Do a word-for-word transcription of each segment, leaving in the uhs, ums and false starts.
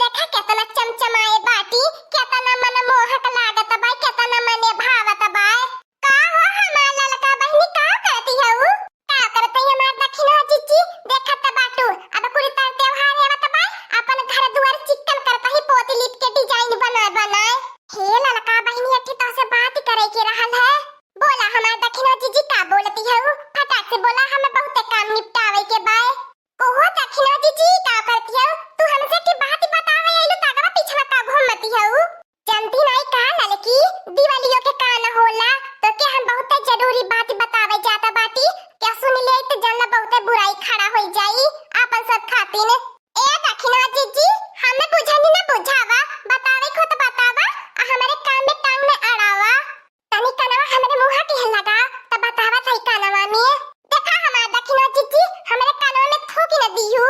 देखा केतना चमचमाए बाटी, केतना मनमोहक लागत बाय, केतना मने भावत बाय। का हो हमार ललका बहिनी, का करती हऊ? का करत है हमार दखिना जिज्जी? देखत त बाटू, अब कुल तर त्योहार हेवत बाय, अपन घर दुआर चिक्कन करत ही पोती लीप के design बनाए बनाए। हे ललका बहिनी, अठी तोसे बात करे के रहल है। बोला हमार दखिना जिज्जी, का बोलती हऊ? फटाक से बोला, हमें बहुते काम निपटावे के बाय। ओहो दखिना जिज्जी, का करती हऊ? तू हमसे की बात बतावे आइलू, त आगवा पिछवा का घूमती हऊ? जानती नाई का ललकी, दिवालियो के का न होला, तोके हम बहुते जरूरी बात बतावे जात बाटी, क्या सुन ले त जानला बहुते बुराई खड़ा होई जाई, आपन सब खातिन। ए दखिना जिज्जी, हमें बुझनी न बुझावा, बतावे को त बतावा, आ हमरे काम में टांग न अड़ावा। तनी कनवा हमरे मुंह के लगा, त बतावा थई कनवा में। देखा हमार दखिना जिज्जी, हमरे कनवा में थूकी न दिहू।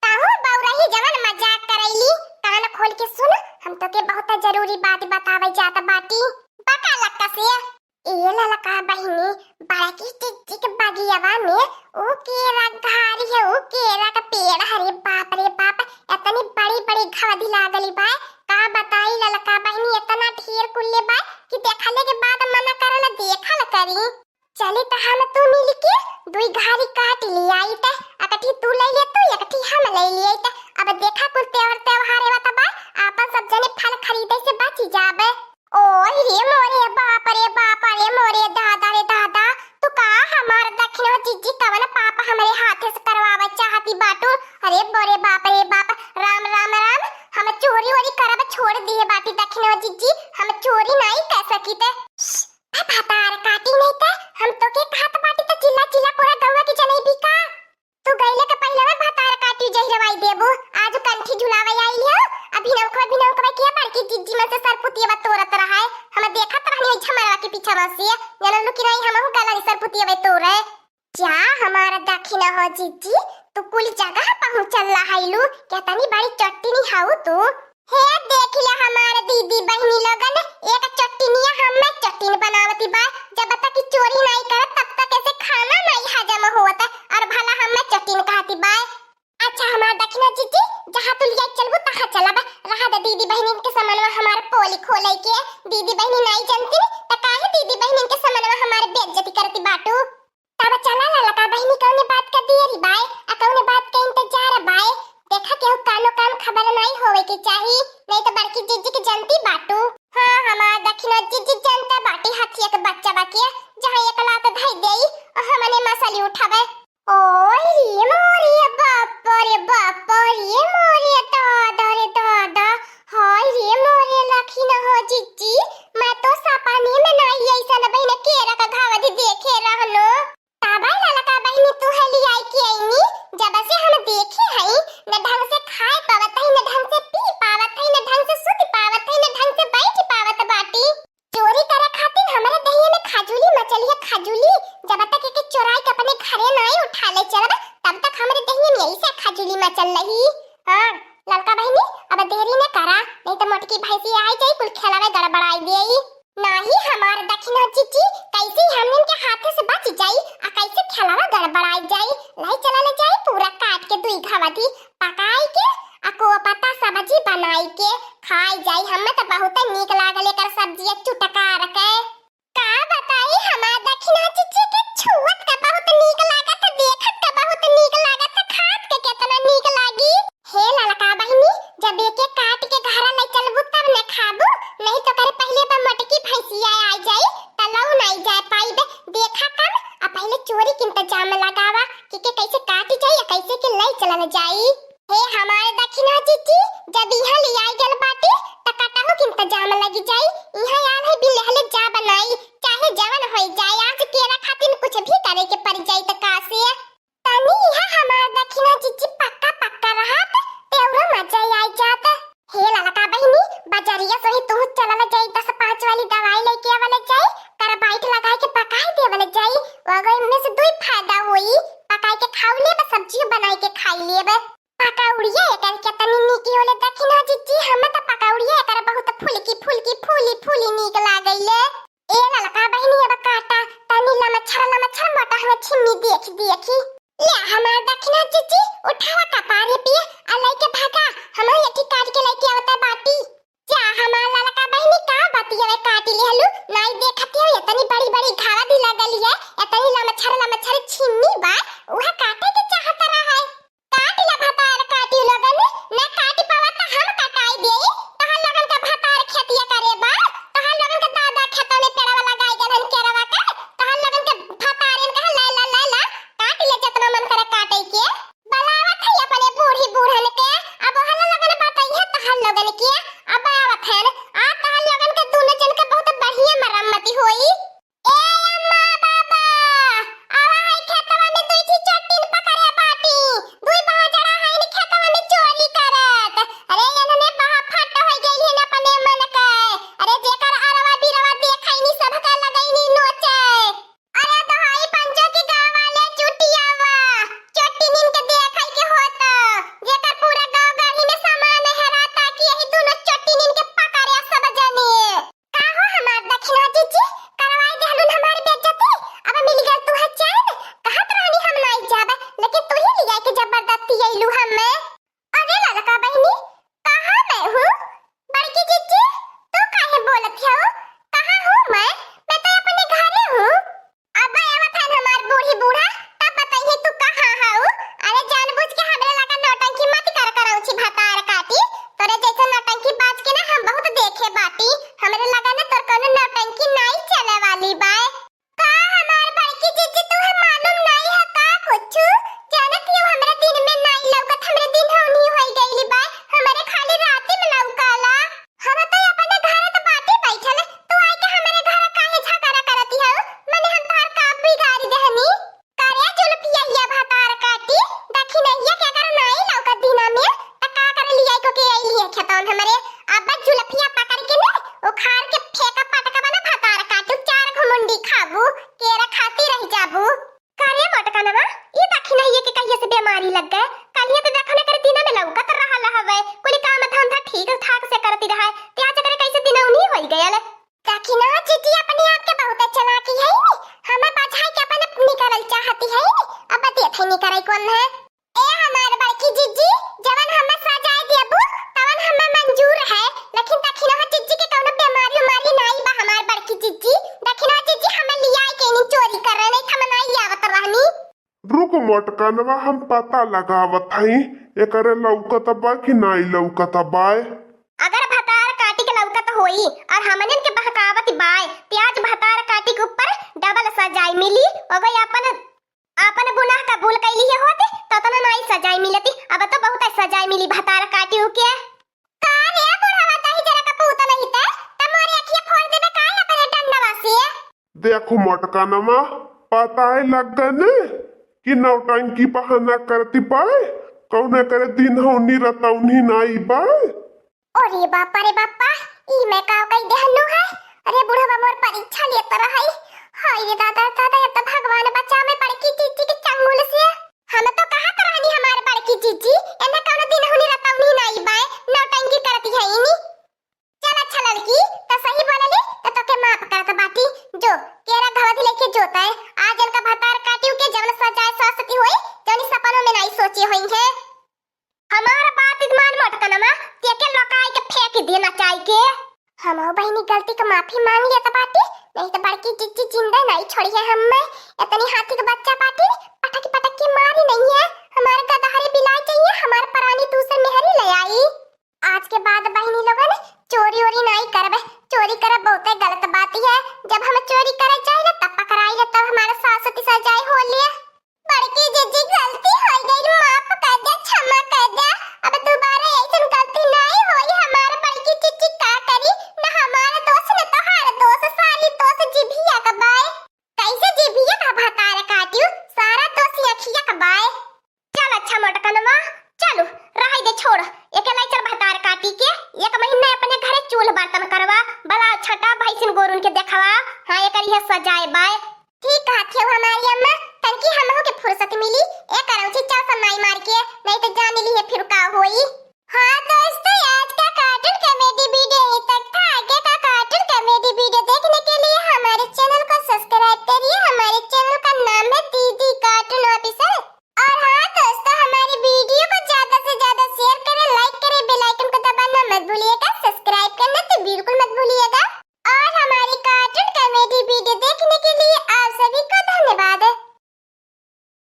काहो बौरही जवन मजाक करैली, कान खोल के सुन, हम तोके बहुत जरूरी बात बतावे जात बाटी। बका लक्का से। ए ललका बहिनी, बड़की जिज्जी के बगियवा में ऊ केरा घारी है, ऊ केरा का पेड़, अरे बाप रे बाप, इतनी बड़ी बड़ी घवदी लागली बा। का बताई ललका बहिनी, इतना ढेर कुल्ले बा कि देखले के बाद मना करला देखल करी। चली त हम तू मिल के दुई घारी काट लियाई त, एकठी तू ले ले तू, एकठी हम ले लियाई त। अब देखा कुल त्योहार त्योहार एवा त बा, आपन सब जने फल खरीदे से बची जाबे। ओए रे मोरे बाप रे बाप रे मोरे दादा रे दादा, तू का हमार दखिनो जिज्जी कवन पाप हमरे हाथे से करवावे चाहती बाटू? अरे बोरे बाप रे बाप, राम राम राम, हम चोरी ओरी करब छोड़ दिए बाटी दखिनो जिज्जी, हम चोरी नाई कर सकी ते। ए भतार काटी नहीं त हम तोके कहत बाटी त चिल्ला चिल्ला पूरा गौवा के जनई भी का? तू गइले के पहिले में भतार काटी जहिरवाई देबू। आज कंठी झुलावे आइल हो, अभी नौकवा भी नौकवा के बड़की जिज्जी मन से सरपुतिया तोरत रहा है। हम देखत रहनी है झमरवा के पीछा से, जनलू कि नहीं हमहू गलन सरपुतिया तोरे। जा हमार दखिना हो जिज्जी, तू कुल जगह पहुँचल रहलू, केतनी बड़ी चट्टिनी हऊ तू। हे देख ले हमार दीदी बहिनी लोगन, एक चट्टिनिया हमें चट्टिन बनावती बा। जब तक ई चोरी नाई करत तब तक ऐसे खाना नाई हजम होत, और भला हमें चट्टिन कहती बा। अच्छा हमार दखिना जिज्जी, जहाँ तू लिया चलबू तहाँ चलब। रहा दे दीदी बहिनी के समनवा हमार पोल खोले के। दीदी बहिनी नाई जनती त काहे दीदी बहिनी के समनवा हमार बेइज्जती करती बाटू? तब चला ललका बहिनी, कौने बात का देरी बाय, आ कौने बात का इंतजार बाय। देखा केहू कानो कान खबर नाई होवे के चाही, नहीं तो बड़की जिज्जी के जनती बाटू। हाँ, हमार दखिना जिज्जी जनता बाटी हथिया के बच्चा बाकी, जहाँ एक लात धई देई, और हमने मसली उठावे। ओए रे मोरे बाप रे बाप रे मोरे दादा रे दादा, हाय रे मोरे लखिन हो जिज्जी, मैं तो सपने में नाई ऐसन बहिन केरा का घावदी देखे रहनो। ताबाई ललका बहिनी तू है लियाई के आईनी, जब से हम देखे हई, न ढंग से खाए पावत हई, न ढंग से पी पावत हई, न ढंग से सुत पावत हई, न ढंग से बैठ पावत बाटी। चोरी करे खातिर हमरे दहिया में खजूली मचल है, खजूली। जब तक एके चोराई के अपने घरे नाई उठा ले चलब, तब तक हमरे दहिया में ऐसे खजूली मचल रही। हाँ, ललका बहिनी, अब देरी न करा, नहीं तो मोटकी भैंसी आई जाई, कुल खेलवे गड़बड़ाई देई। नाही हमार दखिना जिज्जी, कैसे हमनिन के हाथे से बच जाई, आ कैसे खेलवा गड़बड़ाई जाई। लाई चला ले जाई पूरा काट के दुई घवदी पकाई के, आ को पता सब्जी बनाई के खाई जाई। हमें तो बहुत नीक लागल एकर सब्जी चुटकार के। का बताई हमार दखिना जिज्जी के छुअत का बहुत नीक लागत, देखत का बहुत नीक लागत, खात के केतना नीक लागी। हे ललका बहिनी, जब एके काट के घरा ले चलबू तब न खाबू, नहीं तो करे पहले बा मोटकी भैंसिया आ जाई, त लऊ नाई जाए पाइबे। देखा कम, आ पहले चोरी के इंतजाम लगावा कि के कैसे काटी जाई या कैसे के ले चलल जाई। हे हमार दखिना जिज्जी, जब इहाँ ले आई गल बाटे, त कटहु के इंतजाम लगी जाई। इहाँ आल है बिन लेहले जा बनाई, चाहे जवन होई जाए, आज केरा खातिर कुछ भी करे के पड़ जाई त का से। तनी इहाँ हमार दखिना जिज्जी पक्का पक्का रहत, तेउरो मजा आई जात। हे ललका बहिनी, बजरिया से ही तू चलल जाई, दस पाँच वाली दवाई लेके आवल जाई, करबाइट लगाई के पकाई देवल जाई, ओगो इनमें से दुई फायदा होई, पकाई के खाऊ लेब, सब्जियो बनाई के खाई लेब। पकौड़िया एकर केतनी नीकी होले दखिना जिज्जी, हम त पकौड़िया एकर बहुत फुलकी फुलकी फूली फूली नीक लागैले। ए ललका बहिनी, अब काटा तनी लमछर लमछर मोटहन छिन्नी देखी देखी। ले हमार दखिना जिज्जी, उठावा कपारे पे, आ लइके भागा, हम एठी काट के लेके आवता बाटी। जा हमार ललका बहिनी, का बाती हवे काटी लिहलू, नाई देखत हो एतनी बड़ी बड़ी घावा भी लगल है, एतनी लमछर लमछर छिन्नी बा, उहे काटे के चाहत रहा है। काट ला भतार काटी लोगन, ना काट पावा त हम कटाई देई। तोहर लोगन के भतार खेतिया करे बा, तोहर लोगन के दादा खेतवा में पेड़वा लगाई गलन केरवा के, तोहर लोगन के भतारन कहा लै ला लै ला, काट ले जतना मन करे काटे के। बलावत है अपने बूढ़ी बूढ़न के, अब ओहर लोगन बताइए तोहर लोगन के, अब आवत है, आ तोहर लोगन के दोनों जन के बहुत बढ़िया मरम्मती होई। ए अम्मा बाबा, आवा है खेतवा में दुई ठी चट्टिन पकड़े बाटी। दुई बहाजड़ा है नी खेतवा में चोरी करत। अरे एनने बहा फट होई गई है ना अपने मन के। अरे जेकर अरवा बिरवा देखई नी सबका लगई नी नोचे। अरे दोहाई पंचो की गाँव वाले चुटियावा, चट्टिनिन के देखई के होत। जेकर पूरा गाँव गढ़ी में सामान हेराता कि यही दोनों चट्टिनिन के पकड़े सब जने। का हो हमार दखिना जीजी, करवाई देहलुन हमार बेइज्जती। अब मिल गल तुहे चैन, कहत रहनी हम नाई जाबे, लेकिन तू ही लिया के जबरदस्ती अइलू हमें। अरे ललका बहिनी, कहाँ मैं हूँ? बड़की जीजी, तू काहे बोलत हो? कहाँ हूँ मैं? मैं तो अपने घरे हूँ। अब आवत हन हमार बूढ़ी बूढ़ा, तब बताइए तू कहाँ हऊ? अरे जानबूझ के हमरे लगा नौटंकी मत कर, करौची भतार काटी। तोरे जैसे नौटंकी बाज के ना हम बहुत देखे बाटी। हमरे लगा ना तोर कोनो नौटंकी नाई चले वाली बाय। का हमार बड़की जीजी तुहे मालूम नाई है का कुछु? जानत हो हमरे दिन में नाई लौकत, हमरे दिन हौनी होई गइली बाय। हमरे खाली राती में लौकाला। हम तो अपने घर त बाटी बैठल, तू आई के हमरे घर काहे झगड़ा करती हऊ? मने हम तोहार का बिगाड़ी देहनी? करे जुलपिया हिया भतार काटी, दखिनहिया के अगर नाई लौकत दिना में, त का करे लिया को के अइली है खेतौन हमरे? अब जुलपिया पकड़ के ने उखाड़ के फेंका पटका बना भतार काटू, चार घुमुंडी खाबू, केरा खाती रह जाबू। का रे मोटकनवा, ई दखिनहिया के कहिए से बेमारी लग गए? कलिए तो देखने कर दिना में लौकत रहल हवे, कुल काम धंधा ठीक ठाक से करती रहे, ते आज करे कैसे दिनौनी होई गयल? दखिनवा जीजी अपने आप के बहुत चलाकी है नी, हमें बझाई के अपन निकलल चाहती है नी, अब देखे निकले कौन है। ए हमार बड़की जीजी, जवन हमें सजाए देबू, तवन हमें मंजूर है, लेकिन दखिनवा जीजी के कौनो बेमारी उमारी नाई बा हमार बड़की जीजी। दखिनवा जीजी हमें लियाए के नी चोरी कर रहे, नहीं त हम नाई आवत रहनी। रुक मोटकनवा, हम पता लगावत हई, एकरे लौकत बा कि नाई लौकत बाय। अगर भतार काटी के लौकत होई और हमनन के बहकावत बाय, ते आज भतार काटी के ऊपर डबल सजाई मिली। अगर अपन, अपन गुनाह कबूल कैली है होती, तो तना नाई सजाई मिलती। अब तो बहुत सजाई मिली भतार काटी के। का रे बुढ़वा, तही जरा का पूत नहीं ते, त मोरे अखिया फोड़ देबे का अपने डंडवा से? देखो मोटकनवा, पताए लग गए ने कि नौटंकी बहाना करती पाए, कौने करे दिन हौनी रतौनी नाई बाय। अरे बापा रे बापा, ई मैं का कही देहनु है? अरे बुढ़वा मोर परीक्षा लेत रहई। हाय रे दादा, दादा, अब तो भगवान बचावे बड़की जीजी के चंगुल से। हम तो कहत रहनी हमार बड़की जीजी, एने कौनो दिन हुनी रतौनी नाई बाय, नौटंकी करती है इनी। चल अच्छा लड़की, त सही बोलली, त तोके माफ करत बाटी। जो, केरा घवद लेके जोतै, आज इनका भतार काटियो के जवन सजाए सरस्वती होई, जौनी सपनों में नाई सोचे होई है। हमार बात मान मोटकनमा, तेके लौकाई के फेंक देना चाही के। हमहू बहिनी गलती के माफी मांग लेत बाटी, नहीं त बड़की जीजी जिंदा नाई छोड़ी है हम्मे। इतनी हाथी के बच्चा बाटी, पटक पटक के मारी नहीं है। हमार गदहरी बिलाई चाहिए, हमार परानी दूसर मेहरी ले आई। आज के बाद बहिनी लोगन चोरी ओरी नाई करबे, चोरी करब बहुते गलत बात है। जब हम चोरी करे जाइले तब पकड़ाइले, तब हमारे सास की सजाए होले। बड़की जीजी गलती हो गई, माफ कर दे, क्षमा कर दे। अब दोबारा ऐसन गलती नाई होई। हमार बड़की जीजी का करी, न हमार दोष न तोहार दोष, सारी दोष जिभिया का बाय। कैसे जिभिया का भतार काटियो, सारा दोष अखिया का बाय। चल अच्छा मोटकनवा, चलू, रहाई दे, छोड़। एके लाई चल भतार काटी के, एक महीना अपने घरे चूल्ह बर्तन करवा, बला छटा भैंसिन गोरुन के देखवा। हाँ, एकर इहे सजाए बाय। ठीक कहत हो हमारी अम्मा, तनकी हमहू के फुर्सत मिली, ए करौची चल सन्नाई मार के, नहीं तो जान ली है फिर का होई। हाँ तो